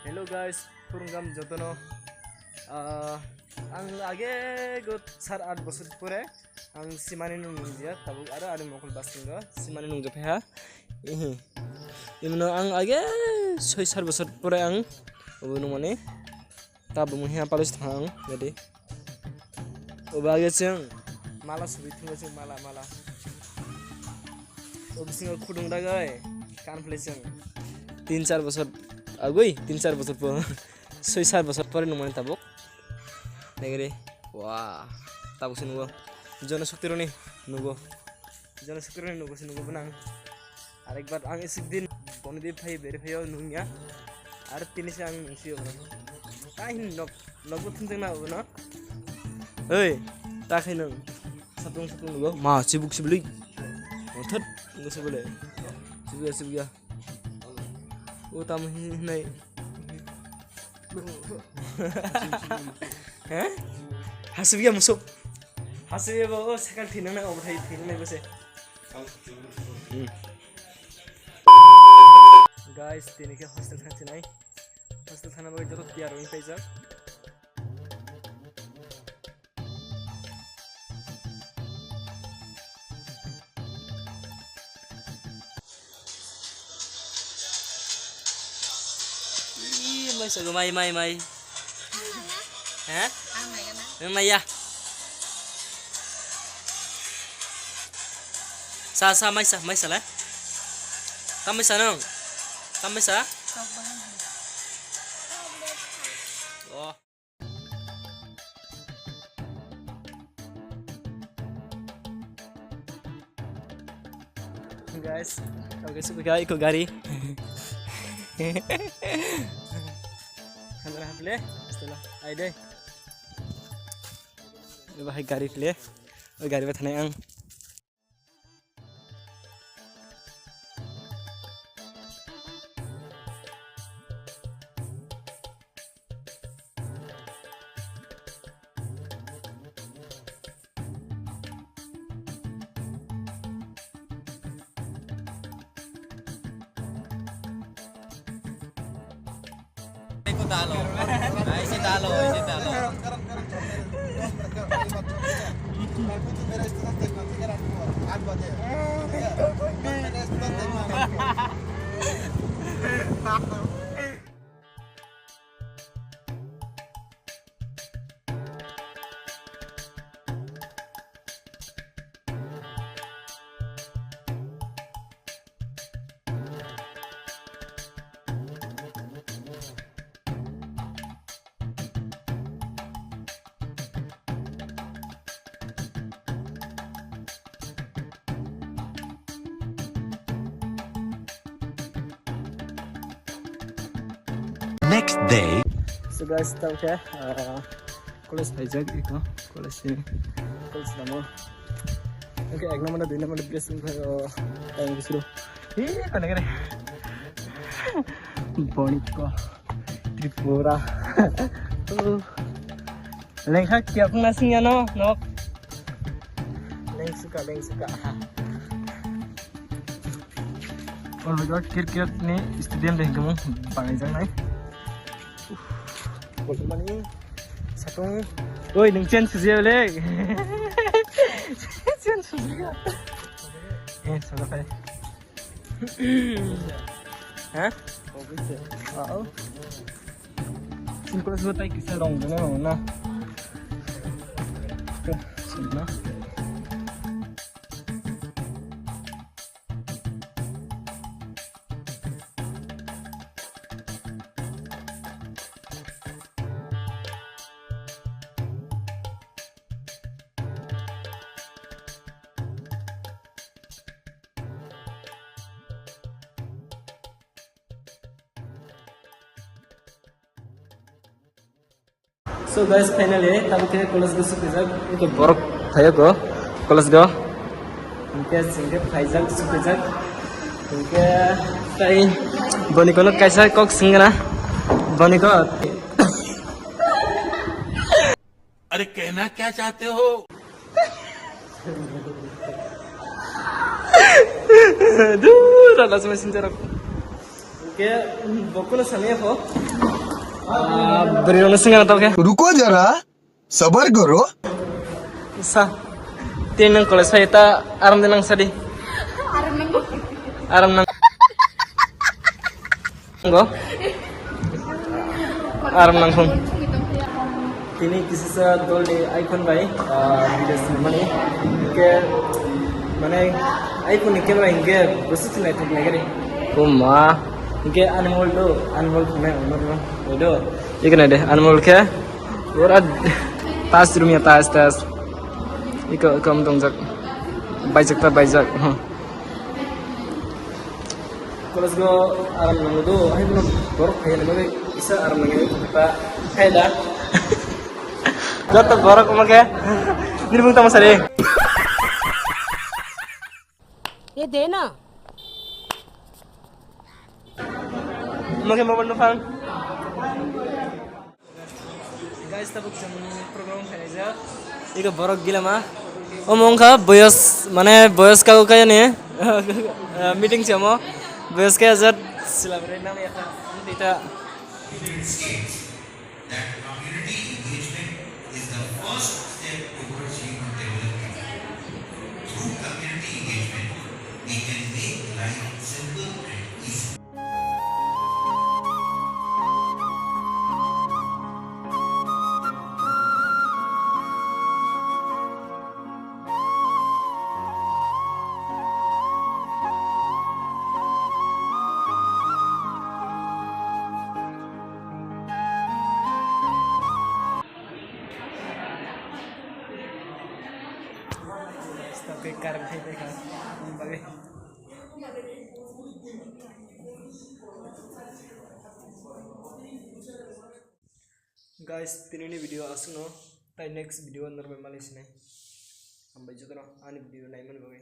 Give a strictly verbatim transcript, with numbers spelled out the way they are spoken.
Hello guys, khulumkha jotono. Ah, ang age go sar at bosor pore ang simani nung nungjia tabuk aro ani mokol basing go simani nung jophe ha. Ihi. Imno ang age soi sar bosor pore ang obo nung mani tabuk munghi palos thang jadi. Obo age chwng mala subi thungo chwng mala mala. O bisingo khudung dagoi kanphlai chwng tin char bosor agoi tin char bosor po soi sar bosor pore nung mani tabuk. Naigari, wah, tabuk se nugo. Jono Sukti roni nugo. Jono Sukti roni nugo se nugo benang. Arekbar ang isik din boni di phai beri phaio nungya. Ar tini se ang nungsi obo. Kahin nok nok bo thunjak na obo no. Oi, ta khai nung. Satung satung nugo. Ma sibuk sibli. Othot nugo sibule. Sibuk sibuk ya. O tam hinai. He? Hasibya musuk. Hasibya ba o sakal thinang na obo thai thinang na bose. Guys, tini ke hostel thang sinai. Hostel thana bagwi joto tiyar wng paijak. Ih, mai sago, mai, mai, mai. Hah? Ang mai gana. Nang mai ya. Sa, sa, mai sa, mai sa le. Tam mai sa nang. Tam mai sa. Sok bahai. Oh. Guys, oke, suka iko gari. Kamera hapile, setelah, ayo deh. Bahai gari pile, oh gari bathanai ang. Ese dalo, ese dalo. Next day. So guys, tawkhe, uh, college phaijak eko, college ni, college lamo. Okay, ek number, dui number dress wngkha, uh, tang bisru. Ee, kone kone. Boniko, Tripura. Uh. Lengkha kiya phung nasing ya no, nok. Lengsuka, lengsuka. Oh my God, cricket ni stadium de hingkhe mung banai jang nai. Uff, bolmani satung. Oi, nung chen sujiya le. Chen sujiya. Eh, salah kai. Ha? Oh. Singkol semua tai kisah dong, gana dong na. Ke, sini na. So guys, finally, tabuk khe college go sukijak, ito borok thayo go college go. Hingke singke phaijak, sukijak. Hingke tai boni kono kaisa kok singna, boni ko. अरे कहना क्या चाहते हो? Dur, rana sama sinjarok. Oke, bokuno sami ako. Ah, bwrwi rokno swngna tamo khe. Ruko jara, sabar karo. Sa, tini nang college phai ta aram de nang sadi. Aram nang. Aram nang. Go. Aram nang phung. Tini kisisa dol de iPhone bai, ah, video sinimani. Ke, mane, iPhone ni camera hingke busi sinai thok nai gari. Kuma. Hingke unhold do, unhold phunai unhold do. Ikana de, unhold khe. Ora tas rumia tas tas. Iko, iko am dongjak. Baijak ta baijak. Huh. College go aram nango do, hai bono borok phai nang bagwi isa aram nango ta hai da. Joto borok omo khe nini mung tamo sari. Ye de na. Omo khe mobile no phang. Guys, tabuk chwng program khaijak. Iko borok gila ma. Omo wngkha boyos, mane boyos kago kaya ni. Meeting se omo. Boyos kaya jat. Celebrate nam ya kha. Dita. That community engagement is the first step towards human development. Through community engagement, we can make life simple and easy. Stop, current hai tei kha. Bagwi. Guys, tinini video aswkno, tai next video normal malai sinai. Hambai jotono ani video naimani bagwi.